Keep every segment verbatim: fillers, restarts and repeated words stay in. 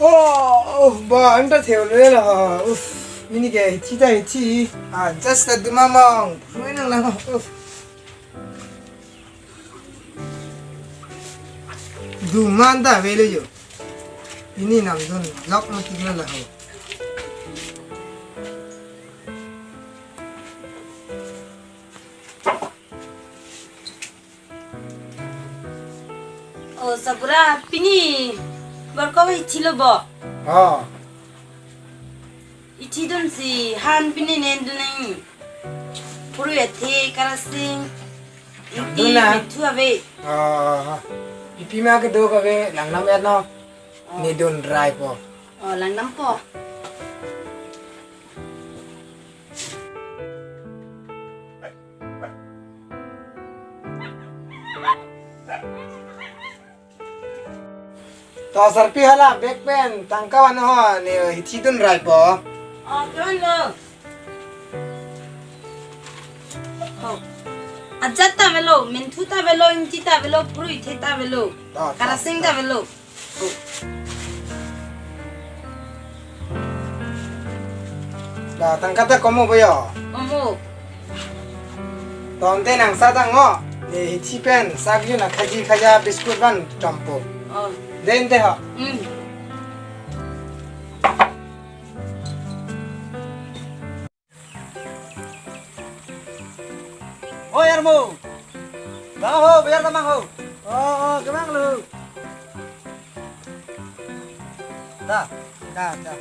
Oh, oh, ba, anta theo le la. Uff, ini ke hithi ta hithi. Ah, just a dumamong. Main lang. Uff. Duman ta velo jo. Ini namdun lok matik la ho. O Sabura, pini barko hithi lo bo? Oh. Hithi dunsi han pini nen dun nang. Phurui athe, karasing, ingti, dun na? Menthu ave. Oh. Pipi ma kedo kave, langnam et no. Oh. Ne dun rai po. Oh, langnam po. To sarpi, hala bag pen tangka van ho, ne hithi dun rai po. Oh, kevan lo. Oh. Ajat ta avelo, menthu ta avelo, ingti ta avelo, phurui athe ta avelo. To, to, karasing ta avelo. Da, tangka ta komo bo yo? Komo. Tangte nang sa tang ngo. Ne hithi pen sak yun a khaji khaja biscuit van chompo. Oh. Den te ho. Hmm. Oi, armo. Bang ho, biar tamang ho. Oh, oh, kemang lo. Da, da, da.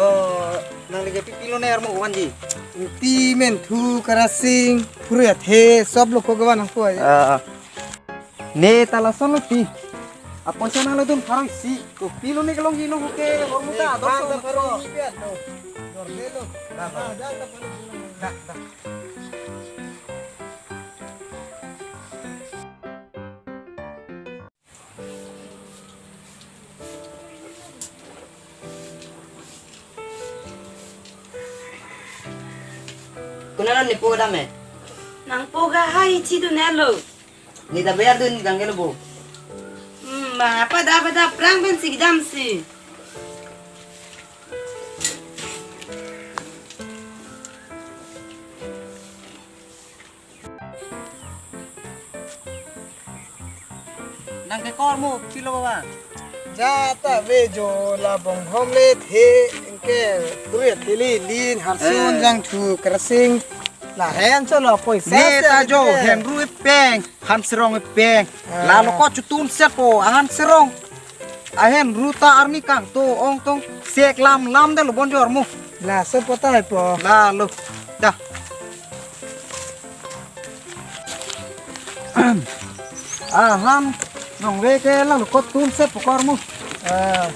Oh, nangli ke pipi lo ne armo vanji? Ingti, menthu, karasing, phurui athe, sob lo ko kevan nang ko ai. Ah, ah. Ne ta lason lo ti. Apoisa nanglo dun pharo isi. Kopi lo ne kelongji no ke hormu ta, ne ador pharo so isi pen, no. Dor de lo. Da, da. Da, da. Konat lo ne po dam e? Nang po ga hai hithi dun-et lo. Ne ta bayar dun dang ke lo bo. Hmm, bang apa da apa da prang pen si kedam si. Nang ke ko armo pilo ba? Ja ta ave jo, la bonghom le athe, ke phurui athe le lin, harsun, eh, jangthu, karasing. La hen cho lo poisa. Ne ta jo, hen ru epeng, han serong epeng. Ah. La lo ko chutun set po, han serong. Ahen ru ta arni kangto ong tong sek lam lam de lo bon jor mu. La so pota hai po. La lo. Da. Ahan rong ve ke la lo ko tun set po kor mu. Ah.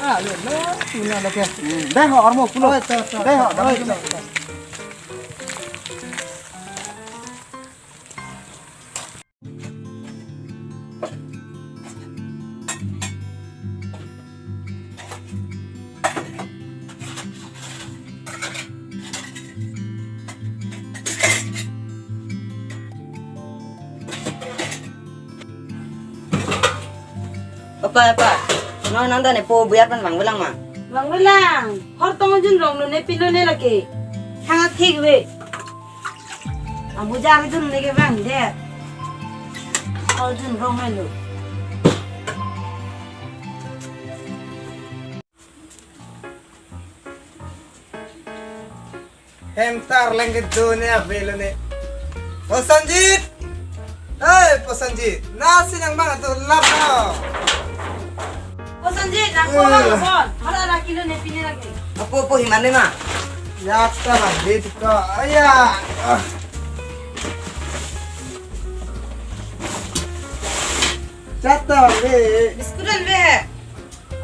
Ah, lo lo, tuna lo ke. Hmm, dei ho armo pulo. Oi, to, to, dei ho, to, dei oi, ho. To, to. Papa, papa, no nang ta ne po buyar pen vangvelang ma? Vangvelang, hor tong jun rong lo ne pilo ne lake. Thang thik ve. Abujar jun ne ke vang de. Hor jun rong hai lo. Hem ta arleng kedo ne avelo ne. Po Sanjit! Hey, po Sanjit! Nasi nang bang ato lap na. Po Sanjit, nang po bang, eh, bon. Hala la kilo ne pine lagi. Apo, apo, hi mane ma? Ya, ta bang, de tiko. Aya. Ah. Chata bang, de. Biscuit an ve.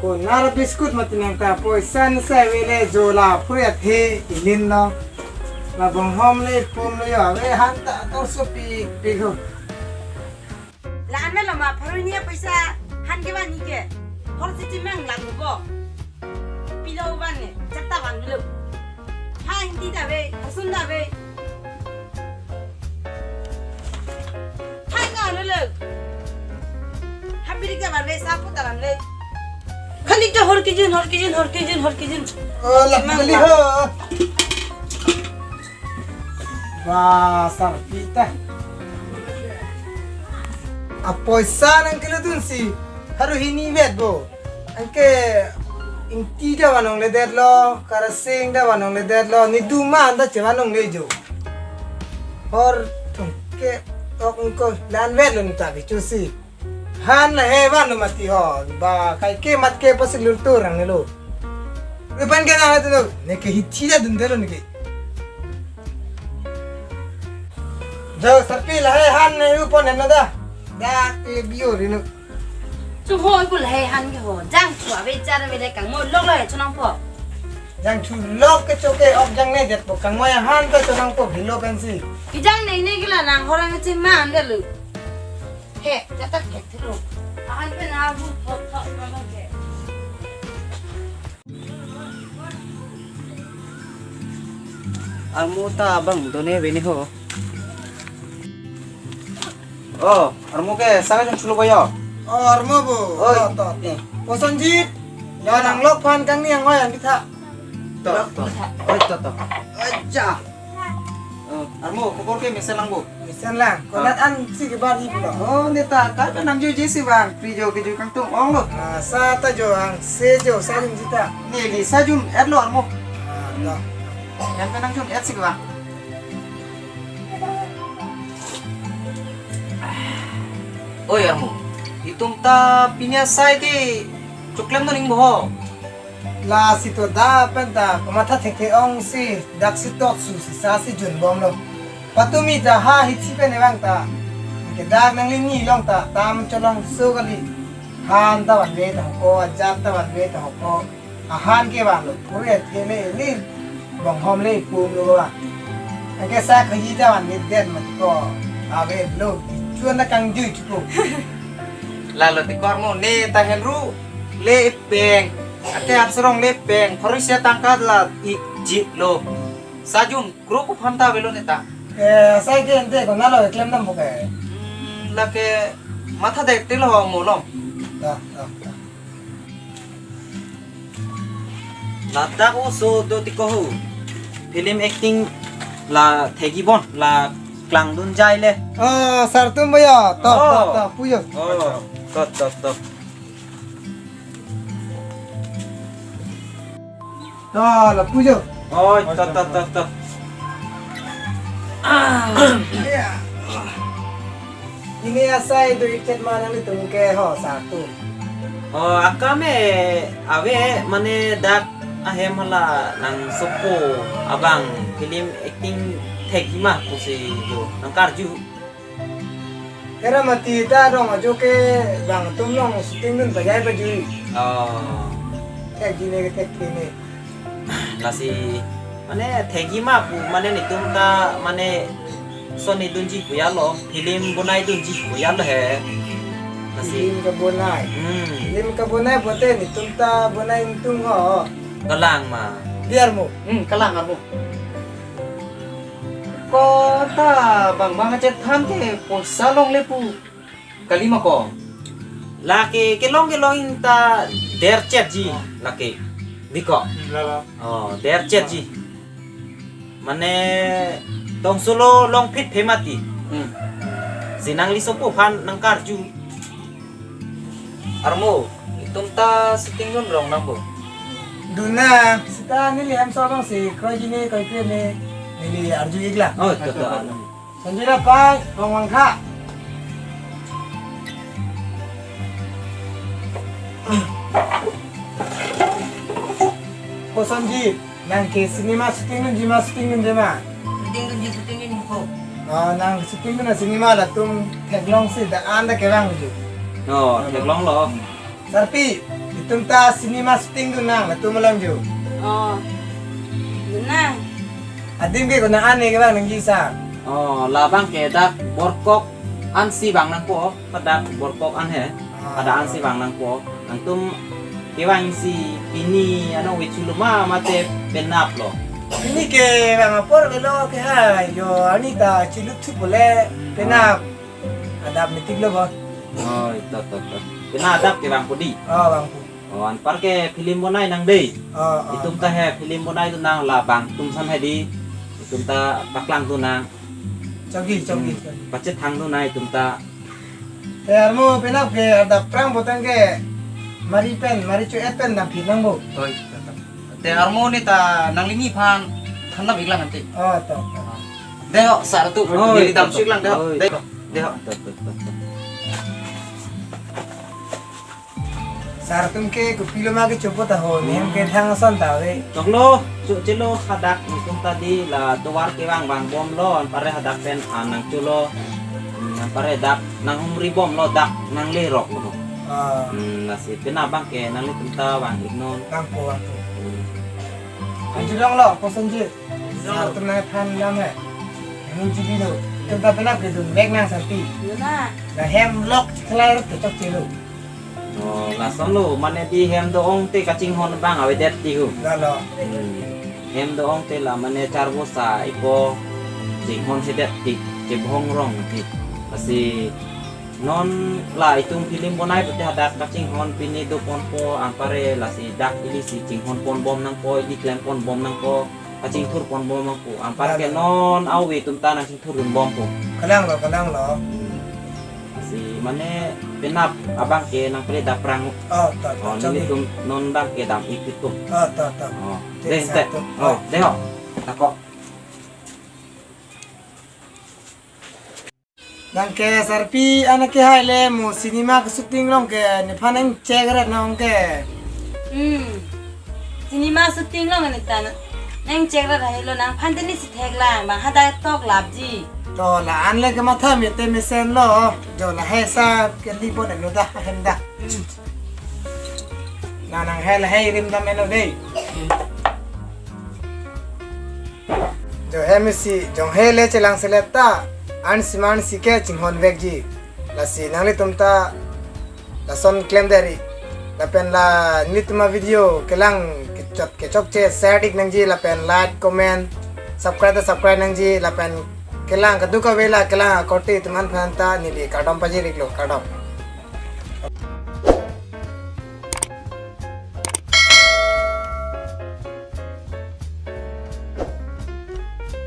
Konat biscuit mati nang ta poisa ne sai ave le jo la phurui athe ilin lo. La bonghom le pum lo yo ave han ta tor so pi pi ho. La-an lo ma phurui ni poisa han ke van ni ke. Hor si chimang lang bo. Pilo van ne chata van lo. Ha ingti ta ave, harsun ta ave. Thang ka lo lo. Ha pi Tika ban le, sapu ta ban le. Khali ta hor kijin, hor kijin, hor kijin, hor kijin. Oh, la Mang kali ba. Ho. Wah, sarpi ta. Apoisa nangkeledunsi. Haru hini vet bo. Anke ingti ta vanongledetlo, karasing ta vanongledetlo, nidu ma anta chevanongle jo. Hor thungke ok ingko lan vetlo nita kechosi. Han lahai vanlo mati ho. Ba kaike mat ke pasilur turang nelo. Rupan ke nang atuno. Neke hithi ta dundelo neke. Jo sarpi lahai han ne upon hem na da. Da ke biyo rino. Chu ho ipu lahai han ke ho. Jangthu ave jar ave le kangmoi lok lahai chunangpo. Jangthu lok ke choke ok jangnedetpo, kangmoi ahan ta chunangpo, bilo pensi. Kejang ne ne kila nang horang che man de lu. He, jatak ke thilo. Ahan pen abu thok thok na ke. Armo ta abang done bene ho. Oh, armo ke saka jong chulo bayo. Oh, armo bo. Oi. To, to, to. Kosonjit. Ya nang lok phan kangni anghoi an pitha. To, to. Oi, to, to. Aja. Oh, armo, khobor ke mesen lang bo. Mesen lang. Konat an si kebar hi pulo. Oh, neta, kar nang jo je si bang, pri jo ke jo kangtung ong lo. Ah, sa ta jo ang, se jo, sa jum jita. Ne li sa jum et lo armo. Ah, to. Yan ka nang jum et si ke bang. Oi armo, itum ta pini asai ke choklem non ing boho. Lasi to da pen ta kamatha thekthe ong si dak si tot su si sa si junbomlo. Patumi ta ha hithi pen evang ta. Ke dak nangli ni long ta tam cholong so kali. Han ta vanve ta hoko, ajat ta vanve ta hoko. Ahan ke vanlo, pure thele le, bonghom le pum lo ba. Anke sa khaji ta vanve det mati ko. Ave lo, chuan ta kangjui chuko. Lalo ti kormo ne ta henru le peng. Ate arserong le peng. Khoroi se tangka la ikji lo. Sa jum kro ko pham ta avelo neta. Eh, sai ke ente ko nalo klem dam bo ke. Hmm, lake matha dek te lo ho mo lo. Da, da, da. Ladak oso do ti ko ho. Film acting la thegi bon, la klangdun jai le. Ah, sar tum bhaiya, to, to, Oh. to, puyo. Oh, to, to, to. To, la puyo. Oh, to, to, to, to. Ah. Iya. Pini asai do ikchet ma nanglitum ke ho sar tum. Oh, akam e ave mane dak ahem hala nangsopo abang film acting thekji ma pusi jo nangkarju. Kera mati ta rong ajo ke bang atum long shooting dun pajai pajui. Oh. Thekji ne ke thekji ne. Lasi mane thekji ma pu mane netum ta mane son idunji pu ya lo, film bonai dunji pu ya lo he. Lasi film kebonai. Hmm. Film kebonai pote netum ta bonai ingtung ho. Kalang ma. Biar mo. Hmm, kalang armo. Ko ta bang bang achet than ke poisa longle pu. Kalima ko. Lake kelong kelong in ta derchet ji lake. Diko. Lala. Oh, derchet ji. Mane tong solo long phit phe mati. Hmm. Si nangli sopo aphan nangkarju. Armo, itum ta shooting dun rong nang bo. Dun nang, sita neli hem so long si, koi jine, koi kre ne, neli arju ikla. Oh, to, to. Sanjira pai, Rongwangkha. Ko Sanjit, nang ke cinema shooting dunji ma shooting dunde ma? Shooting dunji, shooting dunji ko. Ah, nang shooting dun a cinema latum theklong si da an da kevang ju. Oh, theklong lo. Sarpi, itum ta cinema shooting dun nang latum alam ju. Oh. Dun nang. Adim ke konat an ne kevang nangji sa. Oh, labang ke dak Borkok ansi vang nangpo, dak Borkok an he. Ah. Ada ansi vang nangpo. Nangtum kevang si pini ano vichu lo ma mate penap lo. Pini ke vang apor velo ke ha, jo ani ta chilup thup le penap. Adap meeting lo ba. Oh, ito, to, to. Pina adap ke bang pudi. Ah, bang pu. Oh, anpar ke film bonai nang dei. Ah, ah, itum ta ah. He film bonai tu nang la bang tum san he di. Itum ta paklang tu nang. Chagi, chagi, hmm, chagi. Pachethang tu nang itum ta. Te armo penap ke adap prang botang ke mari pen, mari chu et pen dam phit nang bo. Oi, te armo ne ta nangli ni phan than dam ik lang ante. Oh, to, to. Dei ho, sar atum. Oh, neli dam to, to. Su ik lang dei ho. Oi. Dei ho, dei ho. To, to, to, to. Sar atum ke kopilo ma ke chopo ta ho, nehem ke thang ason ta ve. Choklo, cho chelo hadak itum ta di la tovar kevang vangbomlo, anpar hadak pen anang cholo. Hmm, anpar dak nanghumri bomlo, dak nanglerok lo. Ah. Hmm, lasi pina bang ke nanglitum ta vang ik non. Bang po, bang po. Hmm. Anjulong lo, koson ji. Sar atum nangphan dam he. Nangji di lo. Itum ta penap kedun vek nang santi. Dun na. La hem lok khelai rok kechok chelo. Oh, lason lo, mane di hem do-ong te kachinghon bang avedet ti hu. Lalo. Hmm. Hem do-ong te la mane charvosa ipo chinghon sedet ti, chebhong rong ti. Lasi non la itum film bonai pute hadak kachinghon pini do ponpo, anpar ke lasi dak ili si chinghon pon bom nangpo, ili klem pon bom nangpo, kachingthur pon bom nangpo. Anpar ke, lalo, non ave itum ta nangchingthur dun bompo. Kalang lo, kalang lo. Hmm. Si mane penap abang ke nangpele dap prang. Oh, to, to, oh, chagi. Nelitum non bang ke dam ik itum. Oh, to, to. Oh, dei, dei, sar atum. Oh, dei ho. Tako. Nang ke sarpi anak ke hai le mo cinema ke shooting along ke nephan nang check ret nang ke. Hmm. Cinema shooting along ne ta nang check ret hai lo, nangphan te ne si thek lang, bang hadak tok lap ji. To la-an le kematha mete mesen lo. Jo la he sa ke li bon lo da hem da. Hmm. Na nang he la he rim dam eno dei. Jo he mesi, jong he le chelang selet ta, an siman si ke chinghon vekji. Lasi nanglitum ta lason klem deri. Lapen la nelitum avideo kelang kechot kechokche share ik nangji, lapen like, comment, subscribe ta subscribe nangji, lapen kelang kadokave la kelang akorte atum aphan ta neli kardom pajir iklo, kardom.